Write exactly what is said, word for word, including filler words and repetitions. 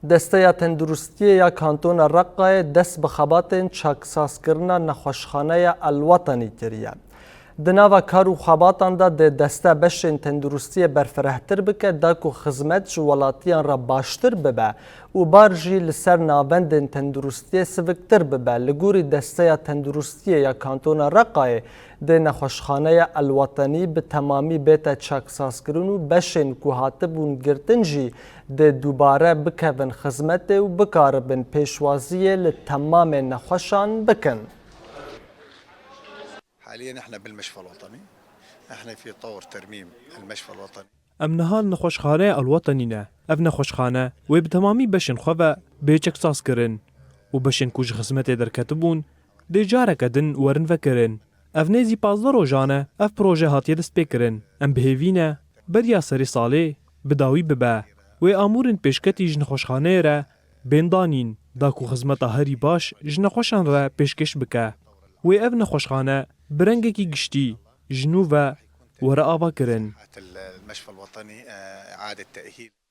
Desteya Tenduristiyê ya Kantona Reqayê dest bi xebatên çaksazkirina nexweşxaneya El Wetenî kiriye. Di nava kar û xebatan de dê deste beşên tenduristiyê berfirehtir bike, da ku xizmet ji welatiyan re baştir bibe û bar jî li ser navendên tenduristiyê siviktir bibe. Li gorî Desteya Tenduristiyê ya Kantona Reqayê, dê nexweşxaneya El Wetenî bi temamî bête çaksazkirin û beşên ku hatibûn girtin jî dê dubare bikevin xizmetê û bikaribin pêşwaziyê li temamê nexweşan bikin. حاليا احنا بالمشفى الوطني، احنا في طور ترميم المشفى الوطني. Em niha li nexweşxaneya El Wetenî ne. Ev nexweşxane wê bi temamî beşên xwe ve bê çeksazkirin û beşên ku ji xizmetê derketibûn dê careke din werin vekirin. Ev nêzî pazdeh rojan e ev proje hatiye destpêkirin. Em bi hêvî ne beriya serê salê bi dawî bibe. Wê amûrên pêşketî ji nexweşxaneyê re bên danîn, da ku xizmeta herî baş ji nexweşan re pêşkêş bike. Wê ev nexweşxane bi rengekî giştî ji nû ve were avakirin. المشفى الوطني، آه، إعادة تأهيل.